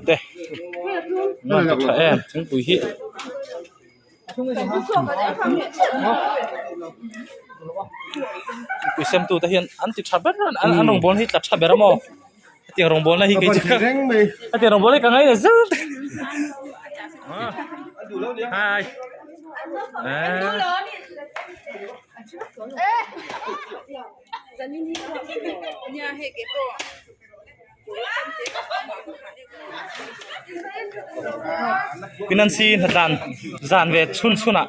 Te nuam tak tha em thingpui hi. Thingpui sem tu te hian an ti tha ber a an rawngbawlna hi tla tha ber a maw hetiang rawngbawlna hi kei chu hetiang rawngbawlna hi ka ngaina zet hi Pinansi hnatlan zan ve chhun chhunah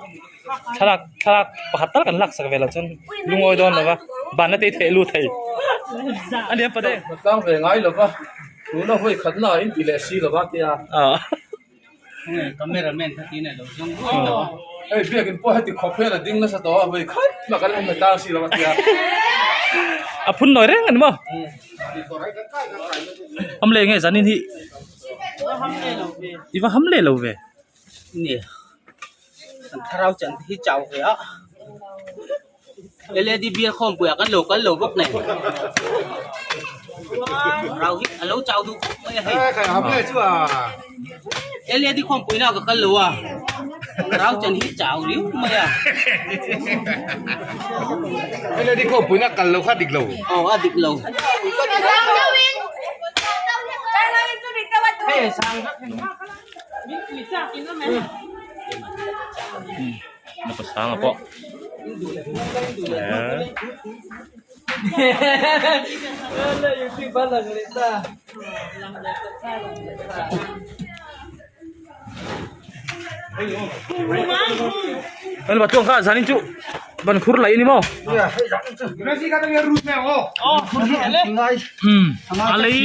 thlalak thlalak pakhat tal kan laksak ve lo chuan lungawi dawn lo va banna te i theh lut thei a ni ang pate. Hnatlang ve ngai lo va tuna vawi khatna in ti leh si lo va tia. Cameraman kha tin a lo zawng ruai tawh a. Hei biakin pawh heti khawp hian a ding nasa tawh a, vawi khat mah kan la hmu tang si lo a tia. A phun nawi reng a ni maw? Ham leh nge zanin hi? I va ham leh lo ve. Ni. Kan thlarau chan te hi chau ve a. LED bial khawmpuiah kan lo kal lo bawk nen. Rau hi a lo chau duh khawp mai a hei. LED khawmpui na ka kal lo a. Rau chan hi chau riu mai a. LED khawmpui na kal lo kha dik lo. Aw a dik lo. Napasanga pawh eh ba tuang kha zanin chu ban khur lai ni maw a lei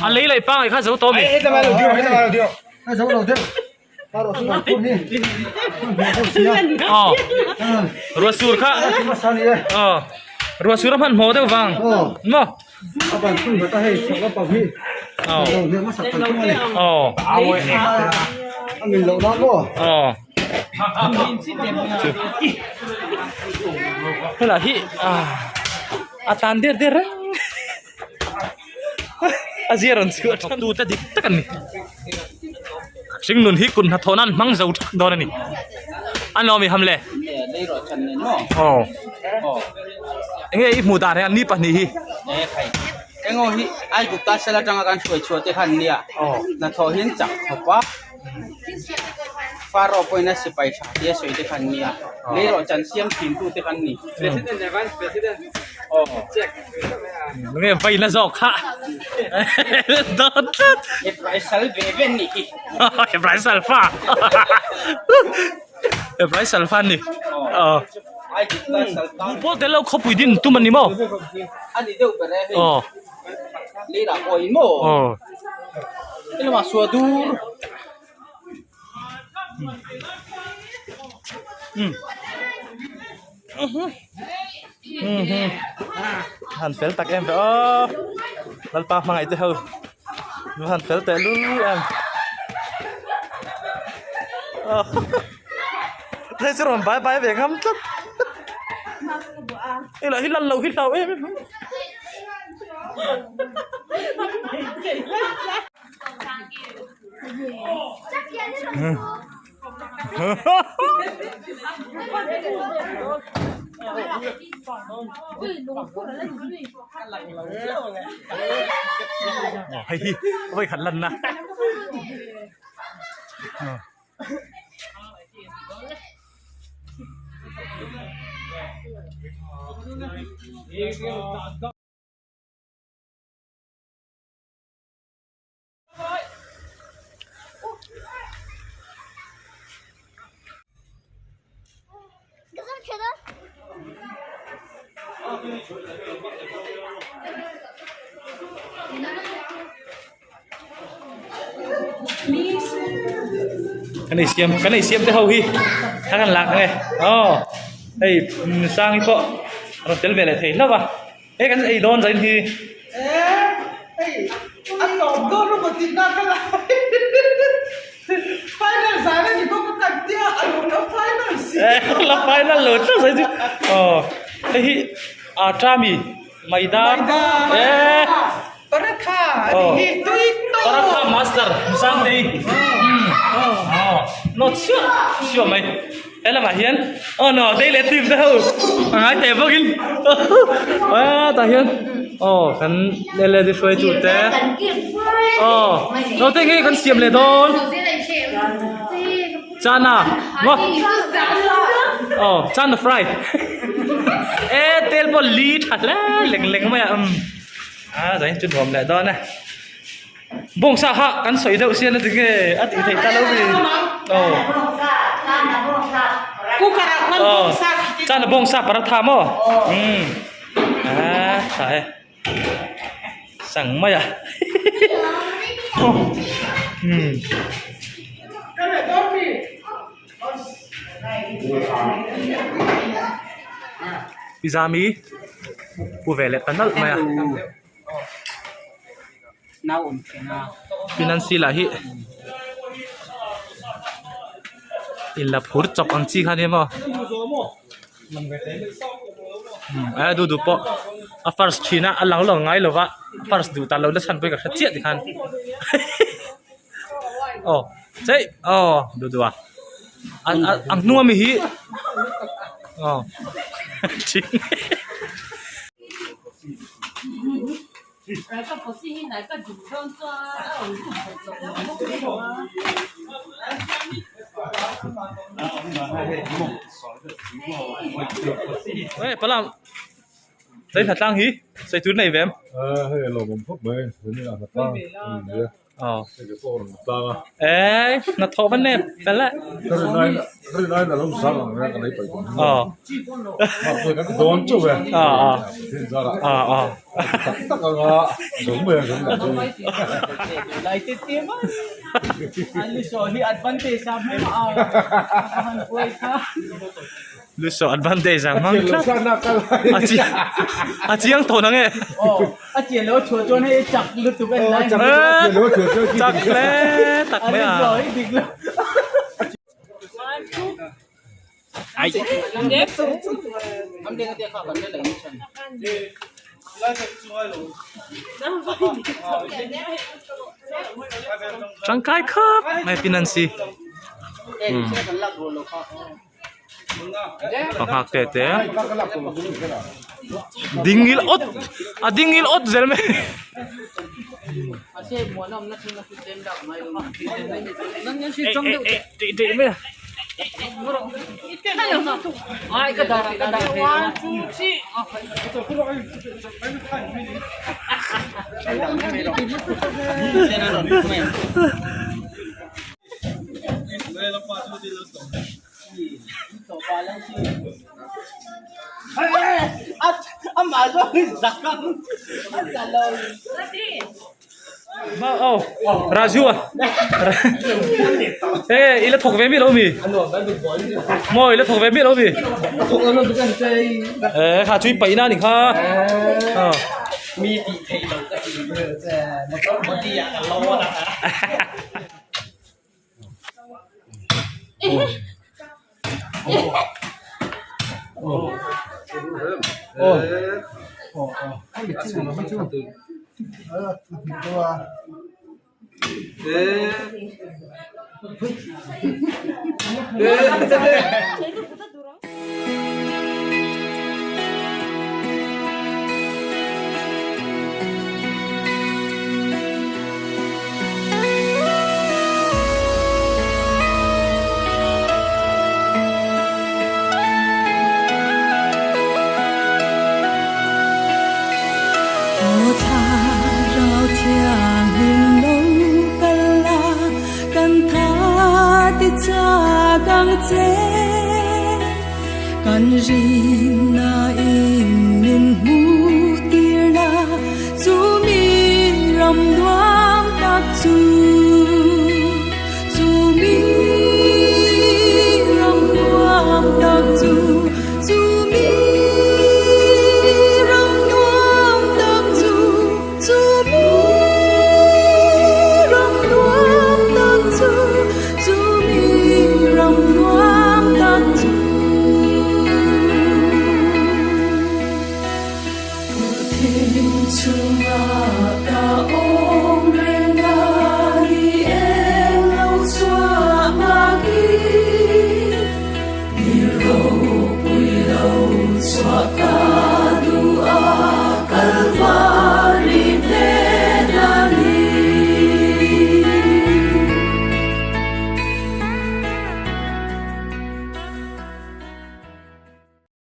a lei lei pangai kha zo tawh mi Aw ruah sur kha aw ruah sur a hmanhmawh deuh vang maw aw aw aw helai hi a tlan der der reng. A zia rawn chhuah tha tu te dik tak an ni. Hringnun hi kut hnathawh nan hmang zo thak dawn a ni. A nuam i ham le. Aw. Enge i hmuh dan he an ni pahnih hi. Engaw hi Aigupta sal atanga kan hruai chhuah te khan nia. Hnathawh hi an chak khawp a. Pharaoh pawhin a sipai tha tia sawi te khan nia. Leirawhchan siam thin tu te khan ni. Aw. Nge vai na zawk kha. Dawn tlat. Hebrai sal ve ve ni hi. Hebrai sal fa. Hebrai sal fa ni. Aw. Buh pawh tel lo khawpui din tum a ni maw? A ni deuh ber e hei. Aw. Leirah pawh in maw? Aw. Helamah suah dur. Han fel tak em ve aw. Lalpa hmangaih te ho. Nu han fel teh lul em. Hei chu rawn bai bai ve ngam tlat. Hei lah hi lan lo hi hlau em em. Hei hi vawi khat lan na. Kan ei siam kan ei siam te ho hi thla kan lak ange aw hei sang hi pawh a rawn tel ve leh thei hlauh a. Hei kan ei dawn zain hi. Eh, hei a tawp dawn emaw tih na ka la Final zan a ni bawk a kan tia a lo la final si. Eh, la final lo tlat zai chu. Aw, hei hi atta mi maida. Maida. Eh. Paratha a ni hi tui tawp. Paratha master Sangtei. Aw, no chiah chiah mai. He lamah hian aw no dei leh team te ho a ngai teh bawkin aaa tah hian aw kan led hruaitu te aw no te nge kan siam leh dawn chana maw aw chana fry e tel pawh li tha hle leng leng mai a umm a zain chu nuam leh dawn e. Bawngsa kha kan sawi deuh sian a ti nge a tih theih ta lo mi aw aw chuan a bawngsa paratha maw umm a tha e sang mai a umm. Pizza mi pu ve leh ta nalh mai a. Financy lah hi in la phur chawp ang chi kha nia maw a duh duh pawh a first thin a a lang lo ngai lo va a first duh ta lo na chhan pawh hi ka hre chiah tikhan aw chei aw duh duh a a hnung ami hi aw Ê pa lam Zei hna tlang hi sei tur nei ve em? Hei a lawmawm khawp mai tun hi a hna tlang a ni a. Aw. Hei ka pawh a rawn tlang a. Ê hna thawh va nep fel e. Ka rin aiin ka rin aiin a lo zang ang reng ka lei paih tawh. Aw. Mah pawh kan ti dawn chauh e. Aw aw. Thin zarah. Aw aw. Tak tak anga zawng mai ang kan dah chu. Lai te te mai. An saw hi advantage a hmang a. Han buai kha. Lu saw advantage a hmang tlat. A chiang tawh nang e. A chian lo chhuah chuan hei chak lutuk a ni lai. Chak hle tak mai a. Ai. Tangkai khawp mai pinansi. Ka nghak teh teh a ding ngil awt a ding ngil awt zel mai. Tih tih mai a. Raju a e i la thawk ve miah lo mi maw i la thawk ve miah lo mi e kha chu i paih na a ni kha. Mi tih theih loh ka ti vel che motor body ah ka lawn a.